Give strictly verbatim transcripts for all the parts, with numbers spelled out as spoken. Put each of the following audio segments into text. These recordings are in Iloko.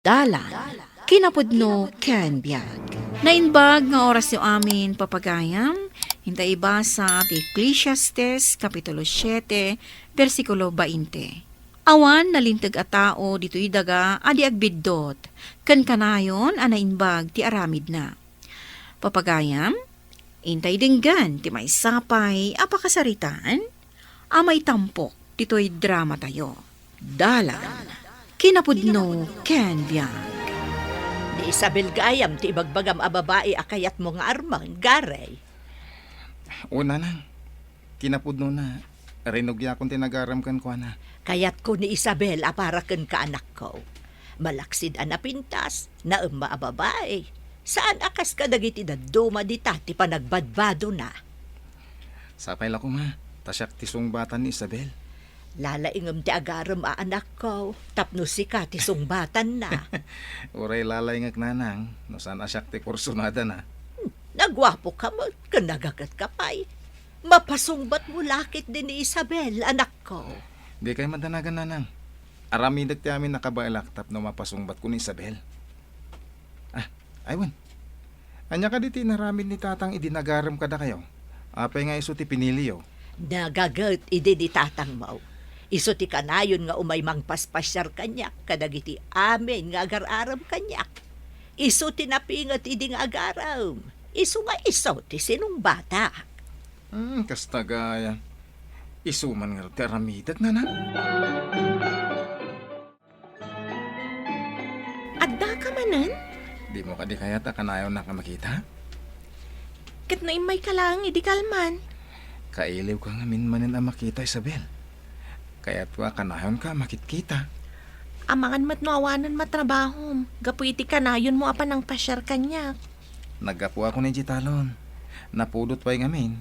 Dalan, kinapudno ken biag. Naimbag nga orasyo amin, papagayam, inta ibasa ti Eclesiastes, Kapitulo siete, bersikulo bainte. Awan nalinteg a tao ditoy daga a di agbiddut, ken kanayon a naimbag ti aramidna. Papagayam, intay denggen ti maysa pay a pakasaritaan a maitampok ditoy dramatayo. Dalan, kinapudno ken biag. Ni Isabel gayam ti ibagbagam a babai a kayatmo nga armen, Gary. O, nanang, kinapudnona, rinugiakon ti nagarem kenkuana. Kayatko ni Isabel a para kenka, anakko. Malaksid a napintas, naemma a babai. Saan a kas kadagiti dadduma dita ti panagbadbadona. Sapay la koma, ta siak ti sungbatan ni Isabel. Lalaingem ti agarem a anakko, tapno sika ti sungbatanna. Uray lalaingek, nanang, no saan a siak ti kursunadana. Hmm, naguapoka met, ken nagagetka pay. Mapasungbatmo la ketdi ni Isabel, anakko. Dikay madanagan, nanang. Aramidek ti amin a kabaelak tapno mapasungbatko ni Isabel. Ah, ay wen. Ania kadi ti inaramid ni tatang idi nagarem kadakayo? Apay nga isu ti piniliyo? Nagaget idi ni tatangmo. Isu ti kanayon nga umay mangpaspasiar kaniak kadagiti amin nga agar-arem kaniak. Isu ti napinget idi nga agarem. Isu nga isu ti sinungbatak. Hmm, kasta gayam. Isu man ngarud ti aramidek, nanang. Addaka manen? Dimo kadi kayat a kanayonnak a makita? Ket no immayka laeng idi kalman? Kailiwka ngamin manen a makita, Isabel. Kayatko a kanayonka a makitkita. Amangan met no awanen matrabahom, gapu iti kanayonmo a panangpasiar kaniak. Naggapuakon idiay talon. Napudot pay ngamin.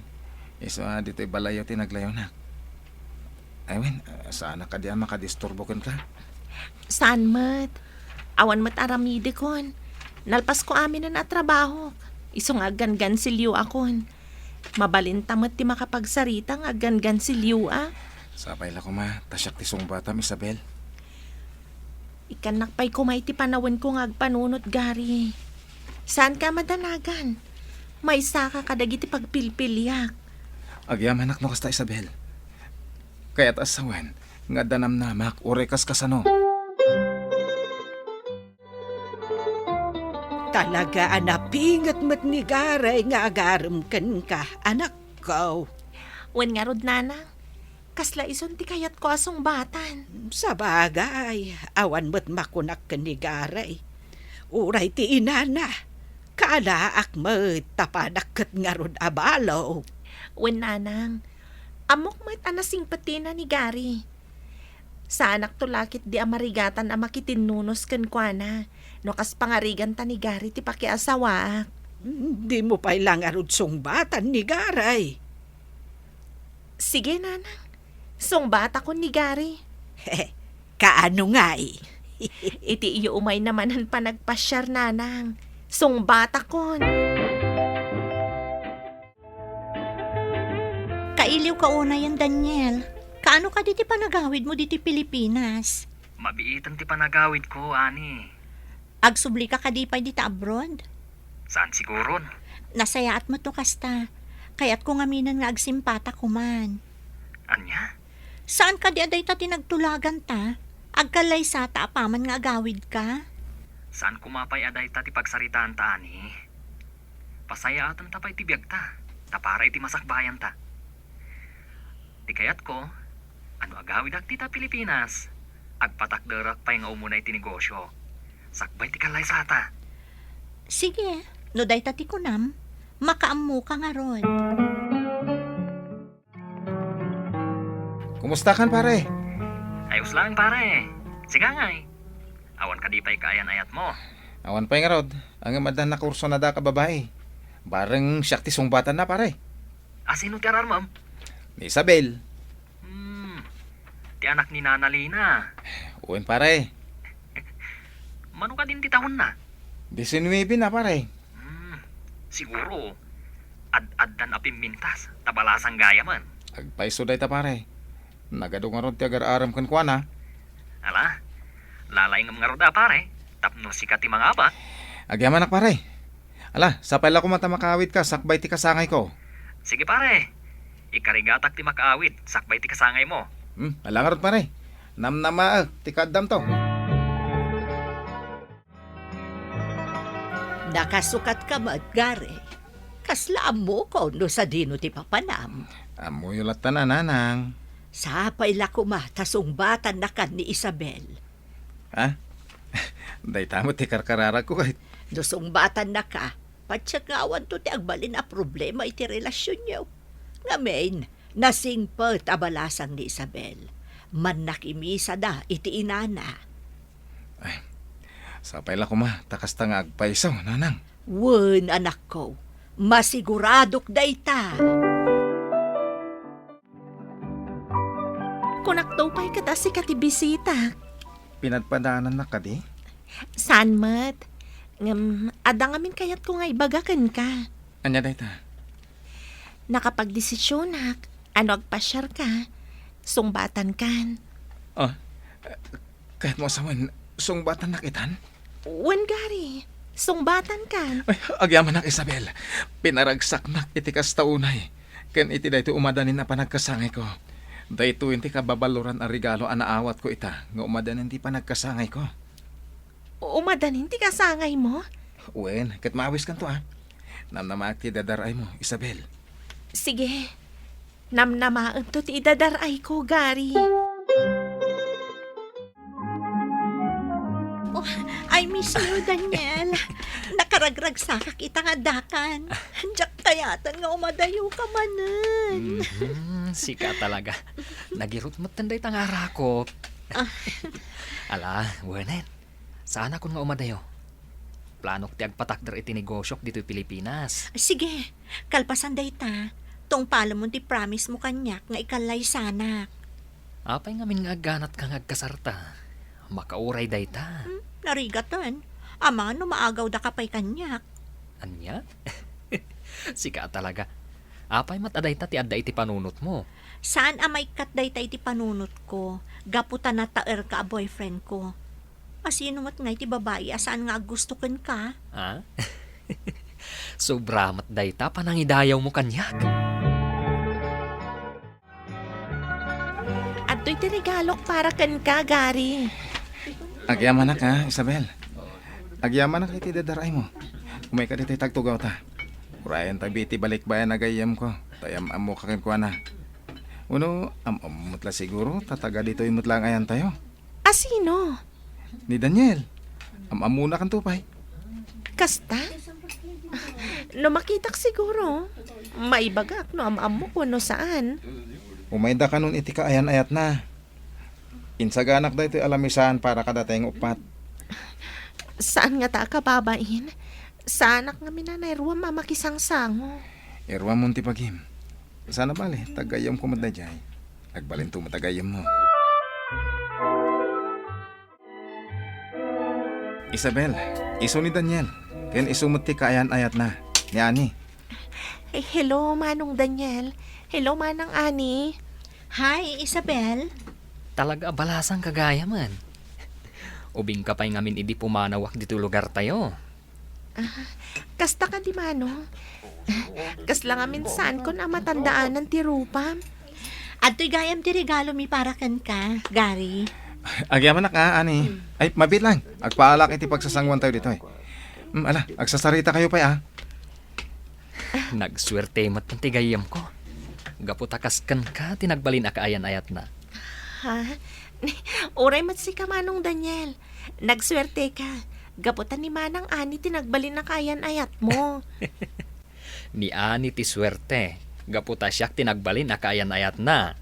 Isu a ditoy balayyo ti naglayonak. Ay wen, saanak kadi a makadisturbo kenka? Saan met. Awan met aramidekon. Nalpasko aminen a trabahok. Isu nga aggangansilioakon. Mabalinta met ti makapagsarita nga aggangansilioak. Sapay la koma, ta siak ti sungbatam, Isabel. Ikkannak pay koma iti panawenko nga agpanunot, Gary. Saanka a madanagan. Maysaka kadagiti pagpilpiliak. Agyamanak no kasta, Isabel. Kayat a sawen nga adda namnamak uray kas kasano. Talaga a napinget met ni Garay nga agarem kenka, anakko. Wen ngarud, nanang, kasla isun ti kayatko a sungbatan. Sabagay, awan met makunak ken ni Garay. Uray ti inana, kaalaak met tapadak ket ngarud a balo. Wen, nanang, ammok met a nasingpetina ni Gary. Saanakto la ketdi a marigatan a makitinnunos kenkuana, no kas pangariganta ni Gary ti pakiasawaak. Dimo pay la ngarud sungbatan ni Garay. Sige, nanang. Sungbatakon ni Gary. Kaano ngay? Iti iyo umay namanen panagpasiar, nanang. Sungbatakon. Kailiwka unayen, Daniel. Kaano kadi ti panagawidmo ditoy Pilipinas? Mabiiten ti panagawidko, Ani. Agsublika kadi pay dita abroad? Saan siguron. Nasayaat met no kasta. Kayatko ngaminen nga agsimpatak koman. Ania? Saan kadi a dayta ti nagtulaganta? Agkallaysata apaman nga agawidka? Saan koma pay a dayta ti pagsaritaanta, Ani. Pasayaatanta pay ti biagta, ta para iti masakbayanta. Ti kayatko, a no agawidak dita Pilipinas, agpatakderak pay nga umuna iti negosyo, sakbay ti kallaysata. Sige, no dayta ti kunam, makaammoka ngarud. Kumustakan, pare? Ayos laeng, pare. Sika ngay. Awan kadi pay kaayan-ayatmo? Awan pay ngarud. Ngem adda nakursunada a babai. Bareng siak ti sungbatanna, pare. A, sino ti ararmem? Ni Isabel. Hmm. Ti anak ni Nana Lina. Wen, pare. Mano kadin ti taonna? Disinnuebe na, pare. Hmm. Siguro, ad-addan a pimmintas, ta balasan gayamen. Agpayso dayta, pare. Nagadu ngarud ti agar-arem kenkuana. Ala, lalaingem ngarud a, pare. Tapno sika ti mangabat. Agyamanak, pare. Ala, sapay la koma ta makaawidka sakbay ti kasangayko. Sige, pare. Ikarigatak ti makaawid sakbay ti kasangaymo. Hmm, ala ngarud, pare. Namnamaek ti kaaddamto. Nakasukatka met, Gary. Kasla ammoko no sadino ti papanam. Ammoyo latta, nanang. Sapay la koma ta sungbatannakan ni Isabel. Ha? Dayta met ti karkararagko ket. No sungbatannaka, patiek nga awanto ti agbalin a problema iti relasionyo. Ngamin, nasingpet a balasang ni Isabel. Mannakimisada iti inana. Ay, sapay la koma, ta kasta nga agpayso, nanang. Wen, anakko, masiguradok dayta. Kunakto pay ket a sika ti bisitak. Pinadpadanannak kadi? Saan met. Ngem, adda ngamin kayatko nga ibaga kenka. Ania dayta? Nakapagdesisionak a no agpasiarka, sungbatankan. Ah, kayatmo a sawen, sungbatannak itan? Wen, Gary, sungbatankan. Ay, agyamanak, Isabel. Pinaragsaknak iti kasta unay, ken iti daytoy umadanin a panagkasangayko. Daytoyen ti kababaluran a regalo a naawatko ita nga umadanin ti panagkasangayko. Umadanin ti kasangaymo? Wen, ket maawiskanto, a. Namnamaek ti idadar-aymo, Isabel. Sige. Namnamaemto ti idadar-ayko, Gary. Oh, I miss you, Daniel. Nakaragragsakak ita nga addakan. Diak kayatan nga umadayoka manen. Mhm, sika talaga. Nagirut metten dayta nga arakop. Ah. Ala, wenen. Saanakon nga umadayo. Planok ti agpatakder iti negosiok ditoy Pilipinas. Sige, kalpasan dayta, tungpalemon ti promise mo kaniak nga ikallaysanak. Apay ngamin nga agganatka nga agkasarta? Makauray dayta. Hmm, narigaten. Amangan no maagawdaka pay kaniak. Ania? Sika talaga. Apay met a dayta ti adda iti panunotmo? Saan a maikkat dayta iti panunotko, gapu ta nataerka a boyfriendko. Asino met ngay ti babai a saan nga aggusto kenka? Ha? Sobra met dayta panangidayawmo kaniak. Adtoy ti regalok para kenka, Gary. Agyamanak, ha, Isabel. Agyamanak iti dadar-aymo. Umayka ditoy tagtugawta. Urayen tayo iti balikbayan a gayyemko. Tay am-ammoka kenkuana. Wenno, am-ammo met la siguro, ta taga ditoy met laeng ayantayo. Asino? Ni Daniel. Am-ammonakanto pay. Kasta? No makitak siguro, maibagak no am-ammok wenno saan. Umayda kanon iti kaayan-ayatna. Insaganak daytoy a lamisaan para kadatayo nga uppat. Saan ngata a kababain? Saanak ngamin a nairuam a makisangsango. Iruamon ti bagim. Saan a bale, tagayyemko met daydiay. Agbalinto met a gayyemmo. Isabel, isu ni Daniel, ken isu met ti kaayan-ayatna, ni Ani. Eh, hello, Manong Daniel. Hello, Manang Ani. Hi, Isabel. Talaga a balasang ka gayamen. Ubingka pay ngamin idi pumanawak ditoy lugartayo. Ah, kasta kadi, Manong? Kasla ngamin saankon a matandaanan ti rupam. Adtoy gayam ti regalomi para kenka, Gary. Agyamanak, a, Ani. Ay, mabiit lang. Agpaalak iti pagsasangoantayo ditoy. Mm, ala, agsasaritakayo pay, a. Nagsuerte met ti gayyemko. Gapu ta kas kenka ti nagbalin a kaayan-ayatna. Ha? Uray met sika, Manong Daniel. Nagsuerte ka. Gapu ta ni Manang Ani ti nagbalin a kaayan-ayatmo. Ni Ani ti suerte. Gapu ta siak ti nagbalin a kaayan-ayatna.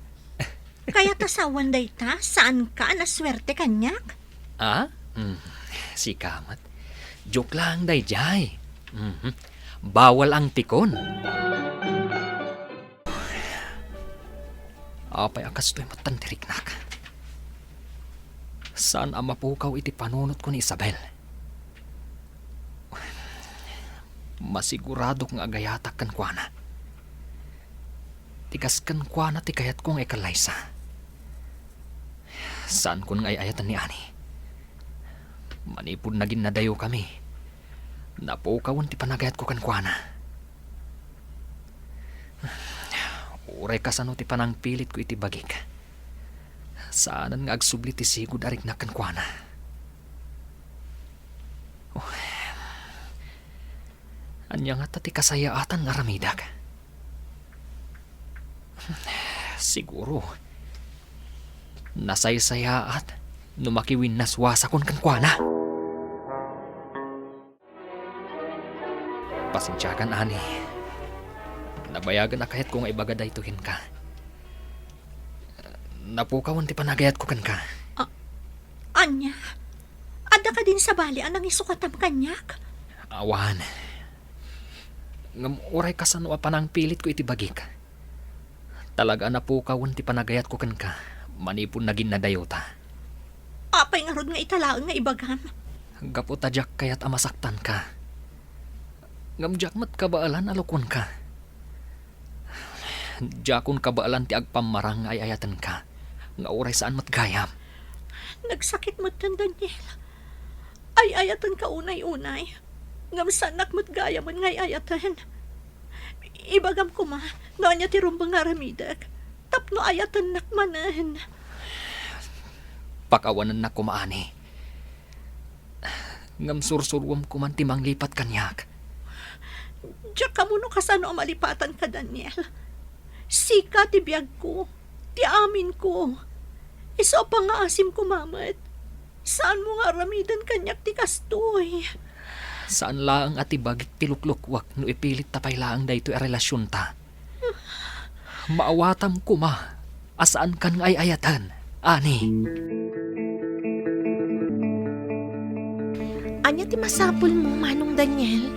Kayat a sawen dayta, saanka a nasuerte kaniak? Ah? Hmm. Sika met. Joke lang daydiay. Mhm. Bawal angtikon. Apay a kastoy met ti riknak? Saan a mapukaw iti panunotko ni Isabel. Masiguradok nga agayatak kenkuana. Ti kas kenkuana ti kayatko nga ikallaysa. Saankon nga ay-ayaten ni Ani. Manipud naginnadayokami, napukawen ti panagayatko kenkuana. Uray kasano ti panangpilitko iti bagik, saanen nga agsubli ti sigud a riknak kenkuana. Oh, ania ngata ti kasayaatan nga aramidek? Siguro, nasaysayaat no makiwinnaswasakon kenkuana. Pasensiakan, Ani. Nabayagen a kayatko nga ibaga daytoy kenka. Napukawen ti panagayatko kenka. A-, ania? Adda kadin sabali a nangisukatam kaniak? Awan. Ngem uray kasano a panangpilitko iti bagik, talaga a napukawen ti panagayatko kenka manipud naginnadayota. Apay ngarud nga ita laeng nga ibagam? Gapu ta diak kayat a masaktanka. Ngem diak met kabaelan a lukuenka. Diakon kabaelan ti agpammarang nga ay-ayatenka, nga uray saan met gayam. Nagsakit metten, Daniel. Ay-ayatenka unay-unay. Ngem saannak met gayamen nga ay-ayaten. Ibagam koma no ania ti rumbeng nga aramidek tapno ayatennak manen. Pakawanennak koma, Ani. Ngem sursuruem koman ti manglipat kaniak. Diak ammo no kasano a malipatanka, Daniel. Sika ti biagko, ti aminko. Isu a pangngaasim koma met. Saanmo nga aramiden kaniak ti kastoy. Saan laeng a ti bagik ti luklukuak no ipilitta pay laeng daytoy a relasionta. Maawatam koma a saankan nga ay-ayaten, Ani. Ania ti masapulmo, Manong Daniel?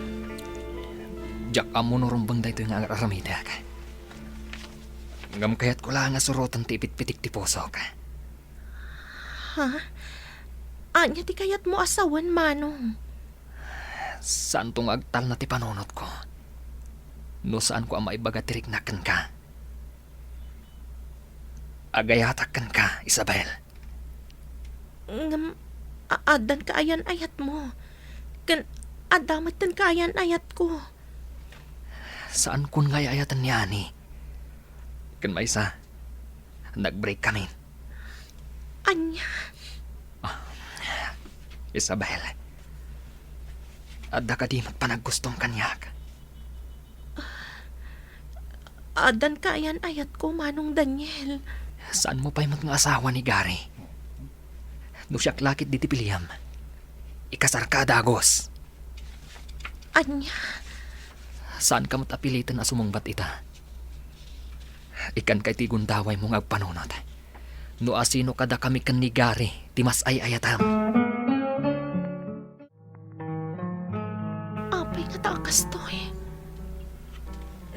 Diak ammo no rumbeng daytoy nga ar-aramidek. Ngem kayatko laeng a suroten ti ipitpitik ti pusok. Ha? Ania ti kayatmo a sawen, Manong? Saanto nga agtalna ti panunotko no saanko a maibaga ti riknak kenka. Agayatak kenka, Isabel. Ngem, a-, addan kaayan-ayatmo. Ken adda metten kaayan-ayatko. Saankon nga ay-ayaten ni Ani. Ken maysa, nag-break kami. Ania? Ah, Isabel, adda kadi met panagustom kaniak? Addan kaayan-ayatko, Manong Daniel. Saanmo pay met nga asawa ni Gary? No siak la ketdi ti piliem, ikasarka a dagus. Ania? Saanka met a piliten a sumungbat ita. Ikkanka iti gundawaymo nga agpanunot. No asino kadakami ken ni Gary ti mas ay-ayatem. Apay ngata a kastoy?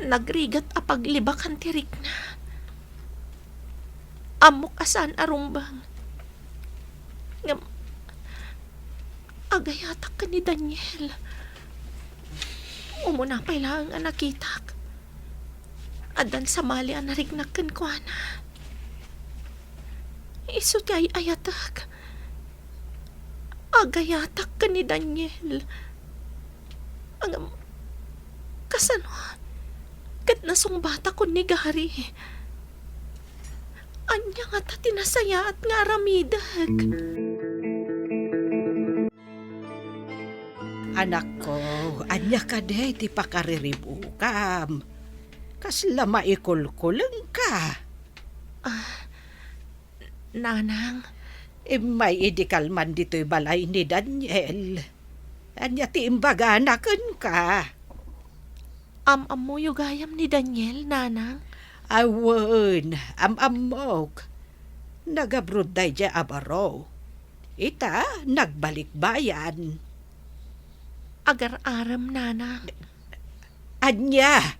Nagrigat a paglibakan ti rikna. Ammok a saan a rumbeng. Ngem, agayatak ken ni Daniel. Umuna pay laeng a nakitak, addan sabali a nariknak kenkuana. Isu ti ay-ayatek. Agayatak ken ni Daniel. Ngem, kasano ket nasungbatakon ni Gary? Ania ngata ti nasayaat nga aramidek? Anakko, ania kadi ti pakariribukam? Kasla maikulkulengka? Ah, Nanang. Immay idi kalman ditoy balay ni Daniel. Ania ti imbagana kenka? Am-ammoyo gayam ni Daniel, Nanang? Awan, am-ammok. Nag-abroad daydiay a baro. Ita, nagbalikbayan. Agar-arem, Nanang. Ania?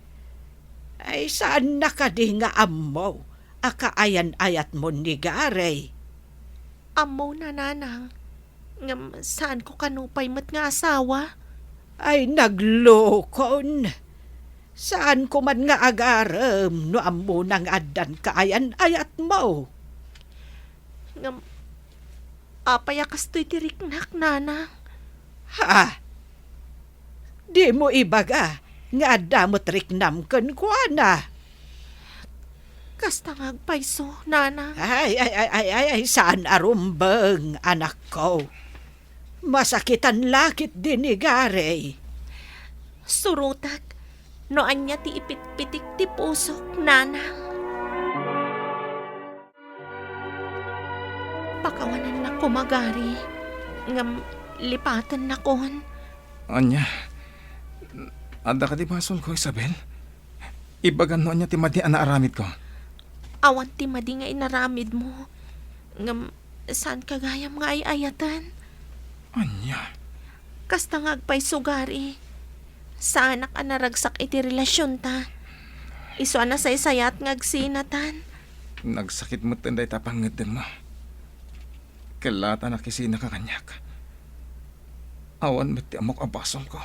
Ay, saanna kadi nga ammo a kaayan-ayatmon ni Gary? Ammona, Nanang. Ngem saanko kano pay met nga asawa. Ay, naglukon. Saanko man nga agarem no ammona nga addan kaayan-ayatmo. Ngem, Apay a kastoy ti riknak, Nanang? Ha? Dimo ibaga nga adda met riknam kenkuana? Kasta nga agpayso, Nanang. Ay, ay, ay, ay, ay, ay, saan a rumbeng, anakko. Masakitan la ketdi ni Gary. Surotek no ania ti ipitpitik ti pusok, Nanang. Pakawanannak koma, Gary, ngem lipatennakon. Ania? Adda kadi basolko, Isabel? Ibagam no ania ti madi a naaramidko. Awan ti madi nga inaramidmo. Ngem saanka gayam nga ay-ayaten. Ania? Kasta nga agpayso, Gary. Saanak a naragsak iti relasionta. Isu a nasaysayat nga agsinatan. Nagsakit metten dayta pangngeddengmo. Kellaat a nakisinaka kaniak. Awan met ti ammok a basolko.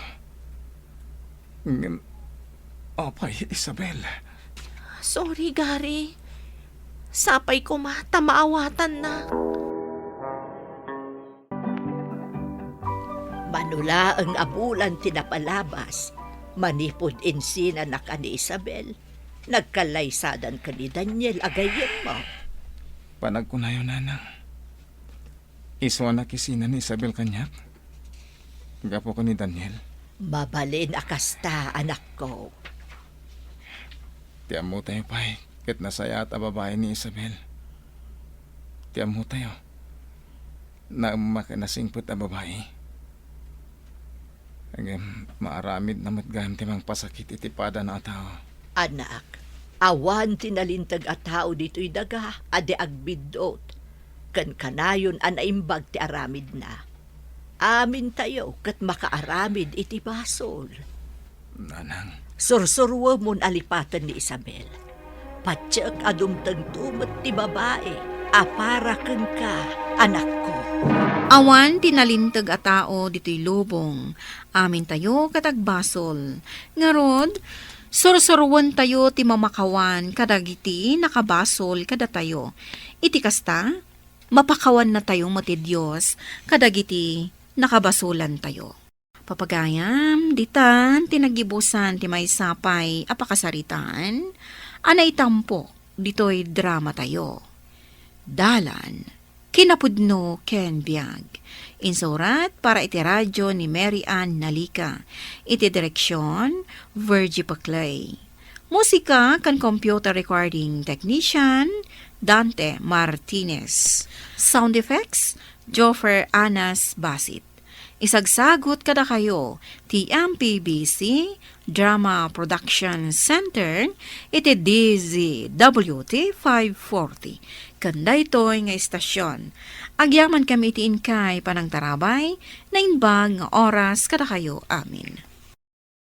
Ngem, apay, Isabel? Sorry, Gary. Sapay koma ta maawatannak. Mano laeng a bulan ti napalabas, manipud insinanak a ni Isabel, nagkallaysadan ken ni Daniel a gayyemmo. Panagkunayo, Nanang. Isu a nakisina ni Isabel kaniak? Gapu ken ni Daniel? Mabalin a kasta, anakko. Ti ammotayo pay, ket nasayaat a babai ni Isabel. Ti ammotayo, naemma ken nasingpet a babai. Ngem maaramidna met gayam ti mangpasakit iti padana a tao. Anak, awan ti nalinteg a tao ditoy daga a di agbiddut, ken kanayon a naimbag ti aramidna. Amintayo ket makaaramid iti basol. Nanang. Sursuruemon a lipaten ni Isabel. Patiek a dumtengto met ti babai a para kenka, anakko. Awan ti nalinteg a tao ditoy lubong. Amintayo ket agbasol. Ngarud, sursuruentayo ti mamakawan kadagiti nakabasol kadatayo. Iti kasta, mapakawannatayo met ti Dios kadagiti nakabasolantayo. Papagayam, ditan ti naggibusan ti maysa pay a pakasaritaan a naitampo ditoy dramatayo. Dalan, kinapudno ken biag. Insurat para iti radio ni Mary Ann Nalica. Iti direksyon, Virgie Paclay. Musika ken computer recording technician, Dante Martinez. Sound effects, Joffer Anas Basit. Isagsagut kadakayo ti M P B C Drama Production Center iti D Z W T five forty. Ken daytoy nga istasyon, agyamankami iti inkay panangtarabay, naimbag nga oras kadakayo amin.